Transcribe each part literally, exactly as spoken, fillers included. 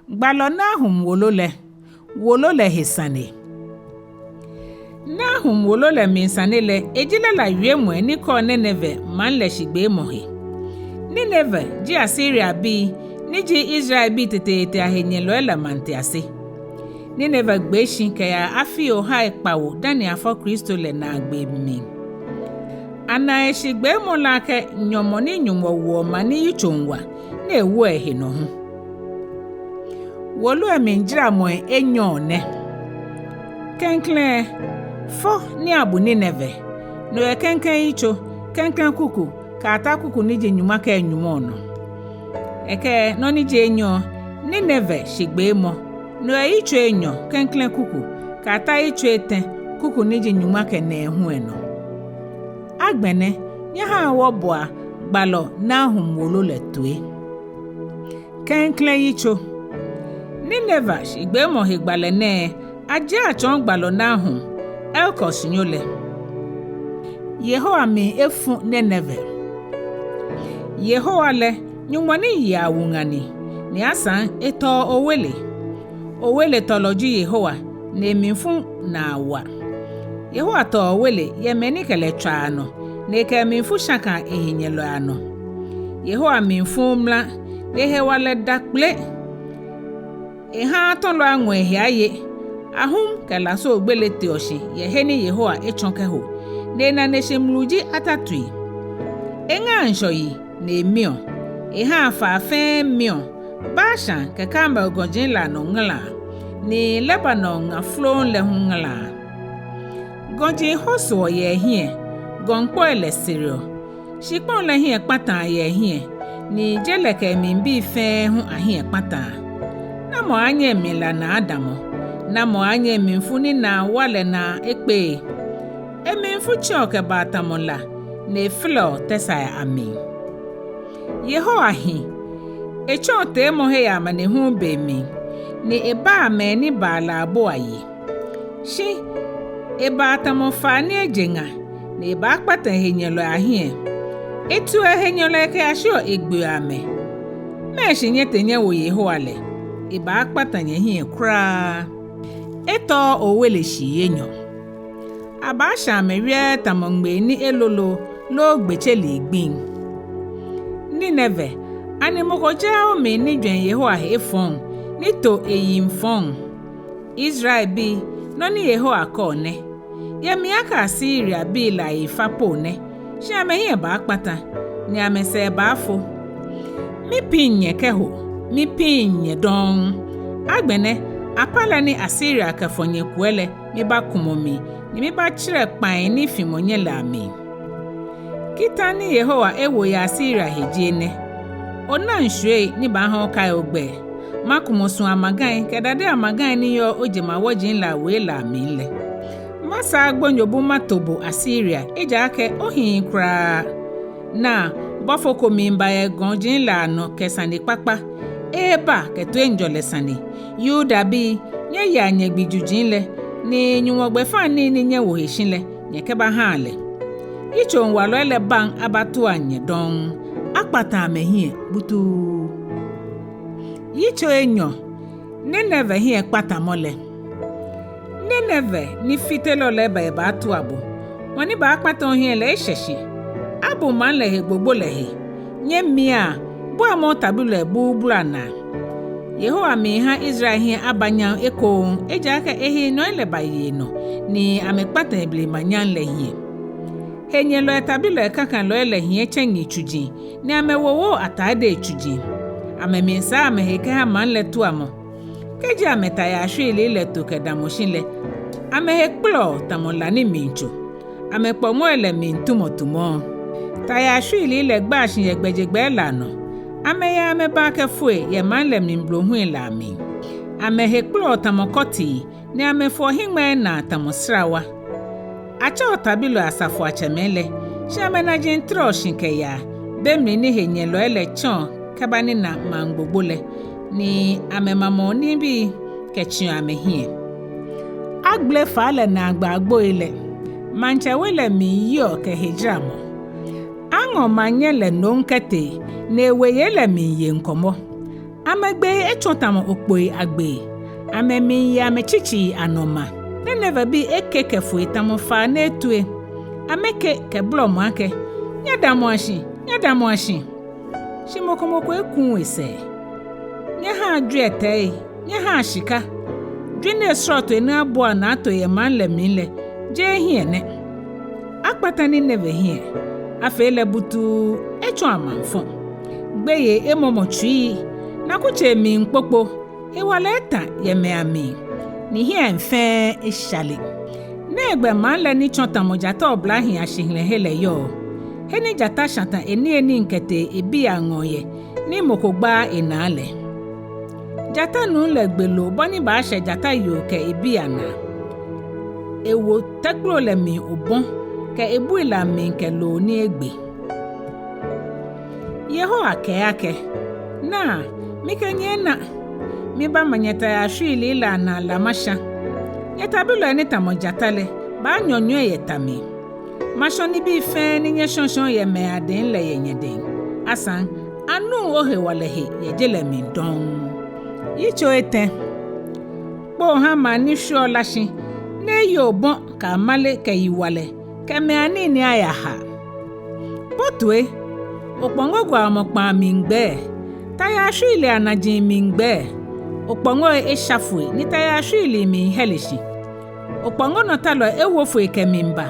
Gbalɔ Nahum wolo lɛ, wolo lɛ he sane. Nahum wolo lɛ mli sane lɛ, eji lala wiemɔi ni kɔɔ Nineve maŋ lɛ shigbeemɔ he. Nineve ji Asiriabii, ni ji Israelbii teteete ahenyɛlɔi lɛ maŋtiase. Nineve gbee shi kɛyaa afii ohai kpawo dani afɔ Kristo lɛ naagbee mli. Ana eshigbeemɔ lɛ akɛ nyɔmɔ ni Nyɔŋmɔ woɔ maŋ ni yitsoŋ wa, ni ewoɔ ehe nɔ hu. Wolo lɛ mlijaramɔi enyɔ nɛ. Klɛŋklɛŋ, fɔ ni abu Nineve, no yɛ klɛŋklɛŋ yitso, klɛŋklɛŋ kuku, kɛyata kuku ni ji nyɔŋma kɛ nyɔŋmɔ nɔ. Ekɛ nɔ ni ji enyɔ, Nineve shigbeemɔ, no yɛ yitso enyɔ, klɛŋklɛŋ kuku, kɛyata yitso etɛ, kuku ni ji nyɔŋma kɛ nɛɛhu lɛ nɔ. Agbɛnɛ, nyɛhaa wɔboa gbalɔ Nahum wolo lɛ toi. Klɛŋklɛŋ yitso. Nineve shigbeemɔ he gbalɛ nɛɛ, ajie atsɔɔ gbalɔ Nahum, Elkoshnyo lɛ. Yehowa mli efu Nineve. Yehowa lɛ, Nyɔŋmɔ ni yeɔ awuŋã ni, ni asaŋ etɔɔ owele. Oweletɔlɔ ji Yehowa, ni emlifu naa wa. Yehowa tɔɔ owele yɛ mɛi ni kɛ lɛ tswaa anɔ, ni ekɛ emlifu shakaa ehenyɛlɔi anɔ. Yehowa mli fuuu mra, ni ehewalɛ da kple. Ehaaa tɔlɔ aŋɔ ehe aye. Ahum kɛ lasuogbele teɔ shi yɛ he ni Yehowa etsɔ kɛho, ni enaneshi mlu ji atatui. Eŋaa ŋshɔ yi, ni emiɔ. Ehaa faa fɛɛ miɔ. Bashan kɛ Karmel gɔji lɛ anɔ ŋalaa, ni Lebanon ŋa floŋŋ lɛ hu ŋalaa. Gɔji hosoɔ yɛ ehiɛ, gɔŋkpɔi lɛ sereɔ. Shikpɔŋ lɛ hiɛ kpataa yɛ ehiɛ, ni je lɛ kɛ emlibii fɛɛ hu ahiɛ kpataa. Namɔ aaanyɛ emlila naa adamɔ? Namɔ aaanyɛ emlifu ni naa wa lɛ naa ekpee? Emlifu tsɛɔ kɛbaa tamɔ la, ni eflɛɔ tɛsaai amli. Yehowa hi. Etsɔɔ teemɔhe yɛ amanehulu be mli, ni ebaa mɛi ni baa lɛ abo ayi. Shi ebaa tamɔ faa ni eje ŋa, ni ebaakpata ehenyɛlɔi ahiɛ. Etuɔ ehenyɛlɔi kɛyashiɔ egbeɔ amɛ. Mɛɛ shi nyɛtee nyɛwo Yehowa lɛ? Ebaakpata nyɛhiɛ kwraa. Etɔɔɔ owele shii enyɔ. Abaashã amɛ wiaa tamɔ ŋmei ni elolo loo gbetseli gbiŋ. Nineve, ani mɔ ko jɛɛɛ omli ni jwɛŋ Yehowa he efɔŋ, ni to eyiŋ fɔŋ? Israelbii, nɔ ni Yehowa kɛɔ nɛ: Yɛ mli akɛ Asiriabii lɛ ayi fa po nɛ, shi amɛhiɛ baakpata, ni amɛsɛɛ baafo. Mipiŋ nyɛ kɛho, mipiŋ nyɛ dɔŋŋ. Agbɛnɛ, apã lɛ ni Asiria kɛfɔ nyɛkuɛ lɛ, mibaakumɔ mli, ni mibaatserɛ kpãi ni fimɔ nyɛ lɛ amli. Kita ni Yehowa ewo yɛ Asiria he ji enɛ: Onaŋ shwiei ni baaha okai ogbɛi. Makumɔ sũ amagai kɛ dade amagai ni yɔɔ ojemawɔji lɛ awei lɛ amli lɛ. Masaa gbonyobu mato bo Asiria, ejaakɛ ohiii kwraa. Naa, bɔfo ko miiba yɛ gɔji lɛ anɔ kɛ sane kpakpa. Eeba kɛ toiŋjɔlɛ sane. Yudabii, nyɛyea nyɛgbii juji lɛ, ni Nyɔŋmɔ gbɛfaŋ nii ni nyɛwo he shi lɛ, nyɛkɛbahaa lɛ. Yitsoŋwalɔi lɛ baŋ abatua nyɛ dɔŋŋ, akpata amɛhiɛ butuu. Yitso enyɔ. Nineve hiɛkpatamɔ lɛ. Nineve nifitelɔ lɛ eba ebaatua bo. Mɔ ni baakpata ohiɛ lɛ eshɛ shi. Abu maŋ lɛ he gbogbo lɛ he. Nyɛmiaa, buamɔ otabilɔi buubulaa naa. Yehowa miiha Israel hiɛ aba nyam ekoŋŋ, ejaakɛ ehenɔi lɛ baye enɔ, ni amɛkpata eblema nyam lɛ hiɛ. Henyɛlɔi tabilɔi kakalɔi lɛ hiɛ tsɛŋi tsuji, ni amɛwowo atadei tsuji. Amɛmiisaa amɛhe kɛha maŋ lɛ tuamɔ. Kɛji amɛtayaa shwiilii lɛ to kɛdamɔ shi lɛ, amɛhe kpɛlɛɔ tamɔ la ni miitso. Amɛkpɔŋɔi lɛ miitumɔtumɔ. Tayaa shwiilii lɛ gbaa shi yɛ gbɛjegbɛi lɛ anɔ. Amɛyaa amɛbaa kɛ foi yɛ maŋ lɛ mli blohui lɛ amli. Amɛhe kpɛlɛɔ tamɔ kɔtii, ni amɛfoɔ hiŋmɛi naa tamɔ srawa. Atsɛɔ tabilɔi asafoiatsɛmɛi lɛ, shi amɛnaji tɔrɔɔ shi kɛyaa, be mli ni henyɛlɔi lɛ tsɛɔ kɛbanina maŋ gbogbo lɛ, ni amɛmamɔ nibii kɛtsiɔ amɛhiɛ. Agbele faa lɛ naagbai agboi lɛ, maŋtsɛ we lɛ miiyiɔ kɛ hejaramɔ. Aŋɔ maŋnyɛ lɛ nom kɛtee, ni ewe yei lɛ miiye ŋkɔmɔ. Amɛgbee etsɔ tamɔ okpoi agbee, amɛmiiye amɛtsitsii anɔ ma. Ninevebii eke kɛ foi tamɔ faa ni etue. Amɛke kɛ blɔmɔ akɛ, "Nyɛdamɔa shi, nyɛdamɔa shi!" Shi mɔ ko mɔ ko ekuuu esɛɛ. Nyɛhaa jwiɛtɛi, nyɛhaa shika. Jwinei srɔtoi ni abuaa naa ato yɛ maŋ lɛ mli lɛ, jeee ehiɛ nɛ. Akpata Nineve hiɛ, afee lɛ butuu, etsɔ amaŋfɔ. Gbeyei emɔmɔ tsuii, nakutsei miikpokpo, hewalɛ eta yɛ mɛi amli, ni hiɛi fɛɛ eshale. Nɛgbɛ maŋ lɛ ni tsɔ tamɔ jata oblahii ashihilɛhe lɛ yɔɔ? He ni jata shata eniyenii kɛtee ebii aŋɔɔ yɛ, ni mɔ ko gbaaa enaa lɛ. Jata nuu lɛ gbe loo bɔ ni baashɛ jata yoo kɛ ebii anaa. Ewo tɛkplo lɛ mli obɔ, kɛ ebui lɛ amli kɛ loo ni egbe. Yehowa kɛɛ akɛ, "Naa, mikɛ nyɛ ena, mibama nyɛtayaa shwiilii lɛ anaa la masha. Nyɛtabilɔi ni tamɔ jata lɛ baanyɔnyɔi yɛ ta mli. Mashɔ nibii fɛɛ ni nyɛshɔshɔɔ yɛ mɛi adɛŋ lɛ yɛ nyɛdɛŋ. Asaŋ, anuuu ohewalɛ he yɛ je lɛ mli dɔŋŋ." Yitso etɛ. Kpoo ha maŋ ni shwieɔ la shi, ni eye obɔ kɛ amale kɛ yiwalɛ kɛ mɛi anii ni ayaha. Bo toi, okpɔŋɔ gwaomɔ kpaa miigbɛɛ, tayaa shwiilii anaji miigbɛɛ. Okpɔŋɔi esha foi ni tayaa shwiilii miihɛle shi. Okpɔŋɔnɔtalɔi ewo foi kɛmiiba.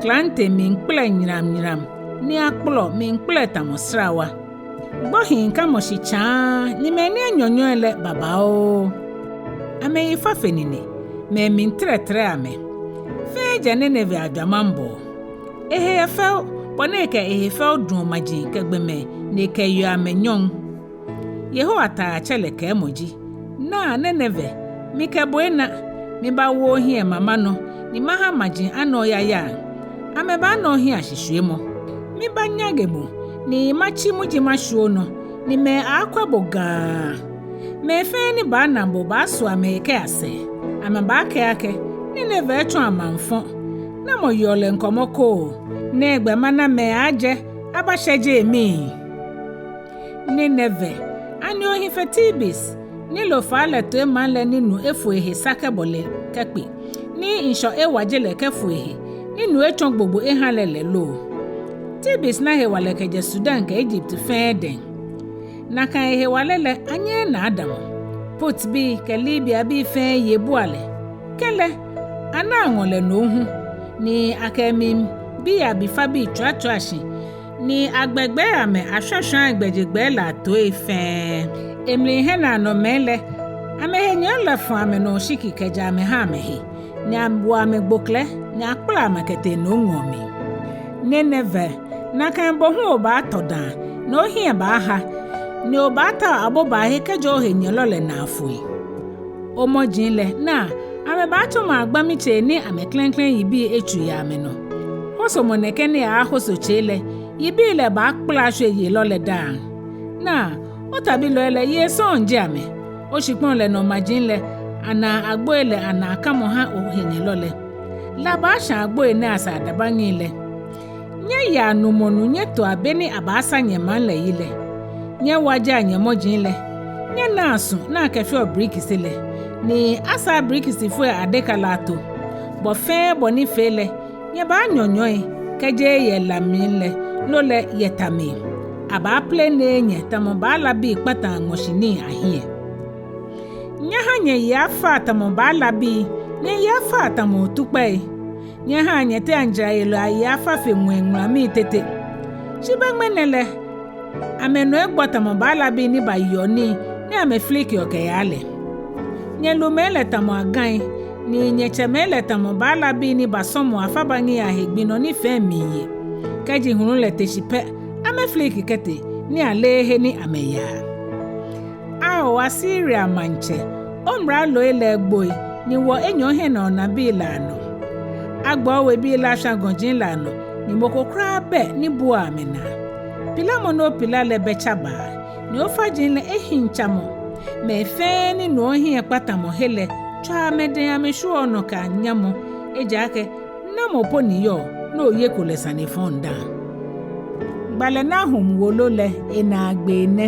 Klante miikpɛlɛ nyramnyram, ni akplɔ miikpɛlɛ tamɔ srawa. Gbohii kamɔ shi tsaa, ni mɛi ni enyɔnyɔi lɛ babaoo. Amɛyi fa fe nine, mɛi miitɛrɛtɛrɛ amɛ. Fɛɛ jɛ Nineve ajwamaŋbɔɔ. Ehe yɛ fɛo, bɔ ni ekɛ ehe fɛo duɔ maji kɛ gbɔmɛi ni ekɛyeɔ amɛ nyɔŋ. Yehowa Taiatsɛ lɛ kɛɛmɔ ji, "Naa Nineve, mikɛ bo ena, mibaawo ohiɛ mama nɔ, ni maha maji ana oyayaiaŋ. Amɛbaana ohiɛshishwiemɔ. Mibaanyaŋe bo, ni matsi muji mashwie onɔ, ni mɛi aaakwɛ bo gaa. Mɛi fɛɛ ni baana bo baasɔ amɛhe kɛya sɛɛ. Amɛbaakɛɛ akɛ, 'Nineve etsɔ amaŋfɔ. Namɔ yeɔ lɛ ŋkɔmɔ koo? Nɛgbɛ mana mɛi aaajɛ abashɛje emii?'" Nineve, ani ohi fe Tebes, Nilo faa lɛ toi maŋ lɛ ni nu efo ehe sa kɛbɔle kɛkpe, ni ŋshɔ ewaje lɛ kɛfo ehe, ni nu etsɔ gbogbo eha lɛ lɛ lo? Tebes na hewalɛ kɛjɛ Sudan kɛ Egypt fɛɛ dɛŋ. Nakai ehewalɛ lɛ anyɛɛɛ naa adamɔ. Putbii kɛ Libiabii fɛɛ ye bua lɛ. Kɛlɛ, anaa aŋɔ lɛ nom hu, ni akɛ emlibii abifabii tswiatswia shi, ni agbɛgbɛɛɛ amɛ ashwashwaaa egbɛjegbɛi lɛ atoii fɛɛ. Emli hiɛnaanɔmɛi lɛ, amɛhenyɛlɔi lɛ fɔ amɛnɔ oshiki kɛja amɛ ha amɛhe, ni awo amɛ gboklɛ, ni akpala amɛ kɛtee nomŋɔɔ mli. Nineve, nakai bo hu obaatɔ daa, ni ohiɛ baaha, ni obaatao abobaahe kɛjɛ ohenyɛlɔ lɛ naa foi. Omɔji lɛ, naa, amɛbaatsɔmɔ agbami tsei ni amɛklɛŋklɛŋ yibii etsu yɛ amɛnɔ. Hosomɔ nɛkɛ ni aaahoso tsei lɛ, yibii lɛ baakpala ashwie yelɔ lɛ daaŋ. Naa, otabilɔi lɛ, yei sɔŋŋ ji amɛ. Oshikpɔŋ lɛ nɔ maji lɛ anaa agboi lɛ anaa kamɔ ha ohenyɛlɔ lɛ. La baashã agboi nɛɛ asɛɛ adabaŋi lɛ. Nyɛyea numɔ nu nyɛtoa be ni abaasa nyɛmaŋ lɛ yi lɛ. Nyɛwajea nyɛmɔji lɛ. Nyɛnaa su ni akɛfeɔ brikisi lɛ, ni asaa brikisifoi adeka lɛ ato. Bɔ fɛɛ bɔ ni fee lɛ, nyɛbaanyɔnyɔi, kɛ jeee yɛ la mli lɛ, no lɛ yɛ ta mli. Abaaplene nyɛ tamɔ baalabii kpataa ŋmɔshi nii ahiɛ. Nyɛhaa nyɛyi afa tamɔ baalabii, nyɛyi afa tamɔ otukpɛi. Nyɛhaa nyɛteaŋ jarayelɔi ayi afa fe ŋwɛi ŋulamii tete. Shi bɛ ŋmɛnɛ lɛ, amɛnɔ egbɔ tamɔ baalabii ni bayeɔ nii, ni amɛflikiɔ kɛyaa lɛ. Nyɛlumɛi lɛ tamɔ agai, ni nyɛtsɛmɛi lɛ tamɔ baalabii ni basɔmɔɔ afabaŋi ahe gbi nɔ ni fɛi miiye. Kɛji hulu lɛ te shi pɛ, amɛfliki kɛtee, ni aleee he ni amɛyaa. Ao Asiria maŋtsɛ, omraloi lɛ egboi, ni wɔ enyɔ ohiɛnaanɔbii lɛ anɔ. Agbɛ owebii lɛ ashwã gɔji lɛ anɔ, ni mɔ ko kwraa bɛ ni buaa amɛnaa. Pilamɔ ni opila lɛ bɛ tsabaa, ni ofaji lɛ ehiŋ tsamɔ. Mɛi fɛɛ ni nuɔ ohiɛkpatamɔ he lɛ tswaa amɛdɛŋ amɛshwieɔ onɔ kɛ anyamɔ, ejaakɛ namɔ po ni yɔɔ ni oyeko lɛ sane fɔŋ daaŋ? Gbalɛ Nahum wolo lɛ enaagbee nɛ.